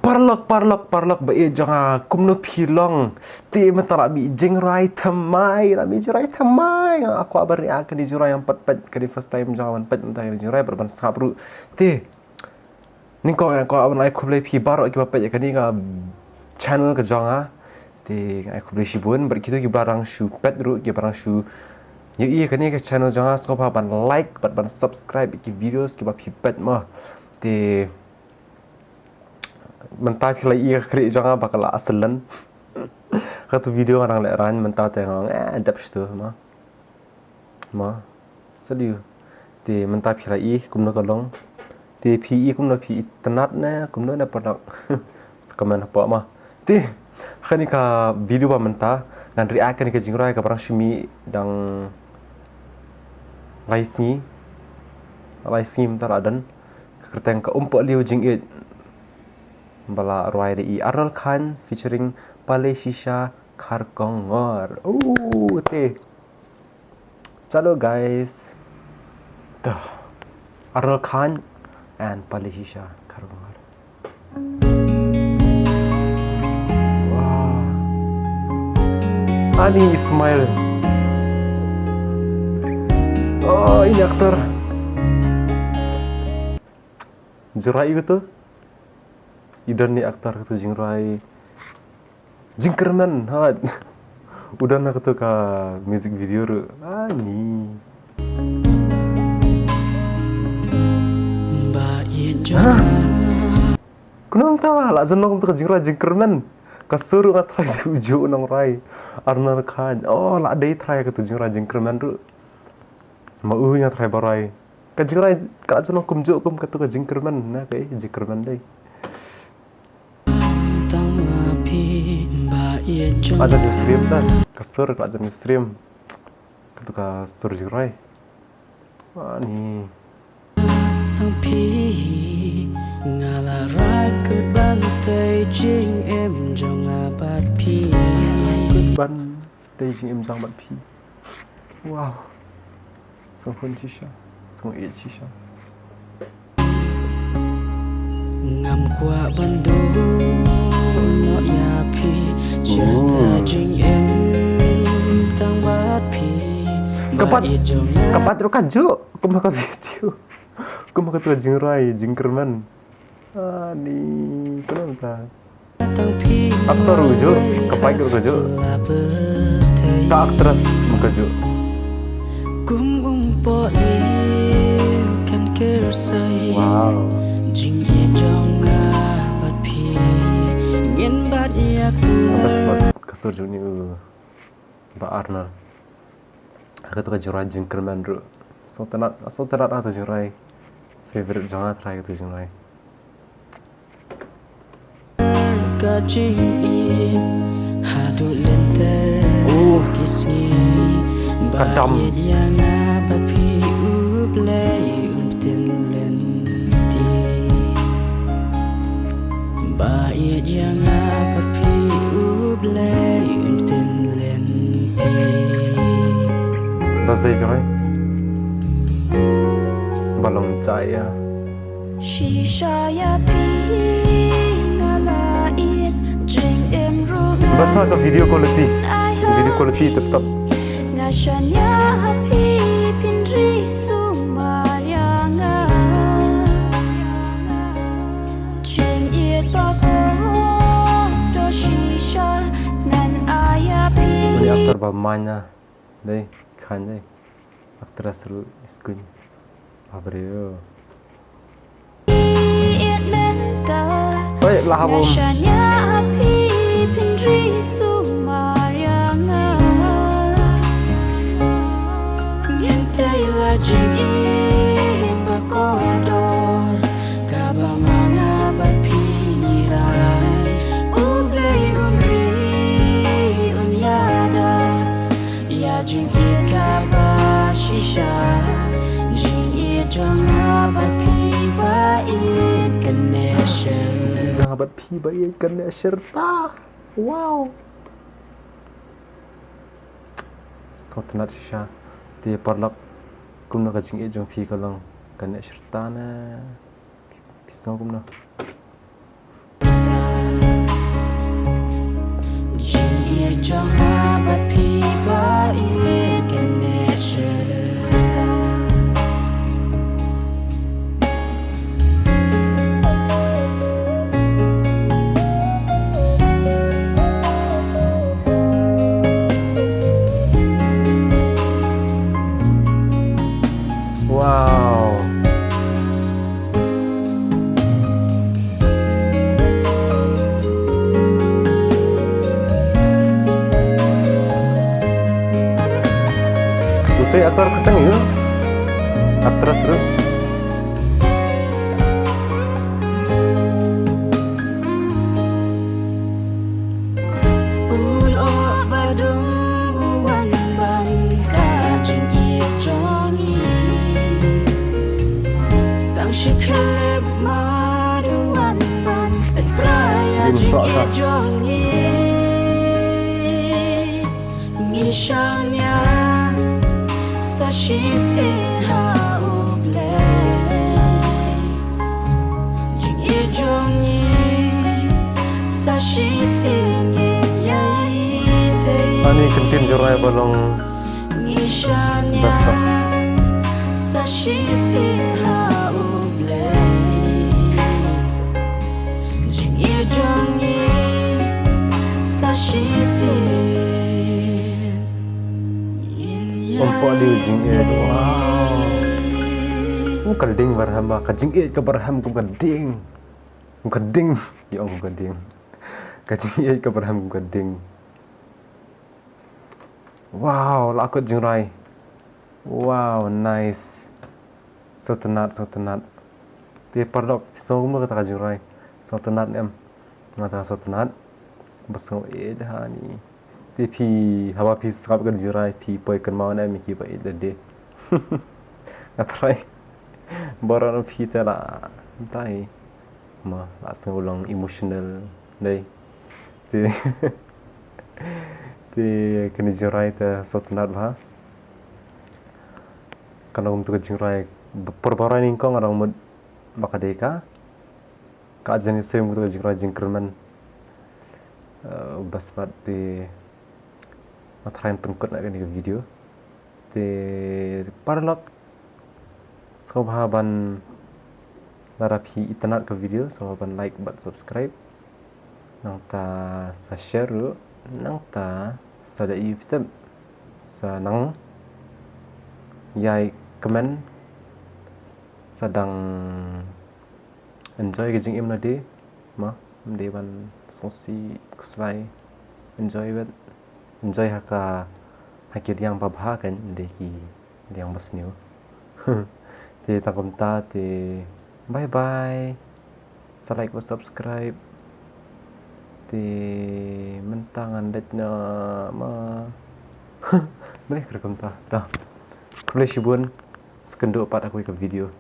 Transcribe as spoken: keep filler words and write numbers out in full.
Paralok, paralok, paralok ba ïeit jong nga, kumno phi long? Te mynta la mih jingrwai thymmai, la mih jingrwai thymmai. Nga kwah ban react ïa kane ka jingrwai ban peit, peit, kane first time jong nga ban peit mynta kane ka jingrwai bad ban sngap ruh. Te nyngkong nga kwah ban ai khublei phi baroh kiba peit ïa kane ka channel ka jong nga. Te nga ai khublei shibun bad kito kiba dang shu peit ruh, kiba dang shu ïohi ïa kane ka channel jong nga, sngewbha ban like bad ban subscribe ïa ki videos kiba phi peit mo. Te mynta phi la ïohi ka khlieh jong nga ba ka la salen. Katu video nga dang lehraiñ, mynta te nga ong, eh, dep shuh tu mo. Mo. Sa liu. Te mynta phi la ïohi kumno ka long. Te phi ïohi kumno, phi itynnad ne kumno ne, paralok? Sa comment hapoh mo. Te ha kane ka video ba mynta ngan react ïa kane ka jingrwai kaba dang shu mih dang lai sngi. Lai sngi mynta la don. Ka kyrteng Ka Umpohliew Jingïeit, ba la rwai da i Arnold Khan featuring Pale Shisha Kharkongor. Oh, te. Chalo guys. Tuh. Arnold Khan and Pale Shisha Kharkongor. Wow. Ani Ismail. Oh, ini aktor. Jingrwai ïa katu. I don i aktor katu jingrwai. Jingkyrmen, ha. U don ha katu ka music video ruh. Ani. Ba ïeit jong nga. Kumno mynta la jan long katu ka jingrwai Jingkyrmen. Ka sur ruh nga try da ujuh u nongrwai. Arnold Khan. Oh, la dei try katu jingrwai Jingkyrmen ruh. Ma u nga try ba rwai. Ka jingrwai ka la jan long kumjuh kum katu ka Jingkyrmen, na kaei Jingkyrmen dei. Tang ma phi ba ïeit jong. La jan ïasyriem ta. Ka sur ka la jan ïasyriem. Katu ka sur jingrwai. Ani. Tang phi, nga la rai kut ban tei jingim jong nga bad phi. Kut ban tei jingim jong nga bad phi. Wow. Sngewhun shisha, sngewhun shisha. Ngam kwah ban duh noh ïa phi, shirta jingim tang bad phi. Ka pat, ka pat ruh ka juh, kumba ka video. Kumba katu ka jingrwai, Jingkyrmen. Ani, kumno mynta? Aktor ruh juh, ka bike ruh ka juh. Ka actress ruh ka juh. Kum um poh liu kan kyrsai. Wow. Jingïeit jong nga bad phi. Ngin bat ïa ku. Ka sur jong ni u. Bah Arnold. Ha katu ka jingrwai Jingkyrmen ruh. Sngewtynnad, sngewtynnad ha katu jingrwai. Favorite jong nga trai katu jingrwai. Ka jingïeit haduh lynter ki sngi. Ka dam. Ba ïeit ïa nga bad phi U Blei un pynlynti. Ba ïeit ïa nga bad phi U Blei un pynlynti. Bas dei jong ngi. Ba long jai ïa. Shisha ïa phi nga la ïeit jingim ruh nga. Basa ka video quality. Video quality tip top. Nga shaniah ha phi phin ri sumar ïa nga. Jingïeit ba kordor shisha ngan ai ïa phi. Uni actor ba manya dei, khan dei. Actress ruh is queen. Babre o. Oi, lah bom. Kaba ma nga bad phi ngi rai, U Blei un ri un ïada. Ïa jingïeit kaba shisha, jingïeit jong nga bad phi ba ïeit kan neh shyrta. Jingïeit jong nga bad phi ba ïeit kan neh shyrta. Wow. Sngewtynnad shisha. Te paralok, kumno ka jingïeit jong phi ka long kan neh shyrta ne? Phi sngew kumno? Jong nga bad phi ba in kane shuh. Wow. Utai aktor kyrteng ïa u. Aktris ruh. U lyoh ba dum u wan ban ka jingïeit jong ngi. Tang shi khyllipmat u wan ban pynpra ïa jingïeit jong ngi. Ngi shaniah sa shisien ha U Blei. Jingïeit jong ngi sa shisien ïa i te. Ani kyntien Jairai ba long. Ngi shaniah sa shisien ha U Blei. Jingïeit jong ngi sa shisien. Ym poi liu jingïeit. Wow. Kum ka ding barham ba, ka jingïeit ka barham kum ka ding. Kum ka ding. Ïa ong kum ka ding. Ka jingïeit ka barham kum ka ding. Wow, la kut Jairai. Wow, nice. Sngewtynnat, sngewtynnat. Te paralok, sngewbha kata ka Jairai. Sngewtynnat ne em. Kata ka sngewtynnat. Ba sngew ïeit hani. Te phi, haba phi sngap ka Jairai, phi poi kynmaw ne em ïa ki ba ïeit lade. Nga tharai baroh phi te la. Ntai. Ma, la sngew long emotional. Dei. Te, te kane Jairai te sngewtynnat bha. Kane kumtu ka Jairai, por ba rai nyngkong nga dang mut ba ka dei ka. Ka jan ïa sngewthuh kumtu ka Jairai jingkyrmen. Eh, bas pat te nga tharai pynkut na kane ka video. Te paralok, sngewbha ban, lada phi itynnat ka video, sngewbha ban like bad subscribe. Nangta sa share ruh, nangta sa da ïa phi tip. Sa nang ïai comment, sa dang enjoy ka jingim na dei, ma, ym dei ban sngewsih khuslai, enjoy bad, enjoy ha ka, ha ki liang ba bha kan, ym dei ki liang ba sniew. Te tang kumta te bye bye. Sa like bad subscribe. Te mynta ngan dait na ma. Mane kare kumta. Ta. Khublei shibun. Sa kynduh pat ha kawei ka video.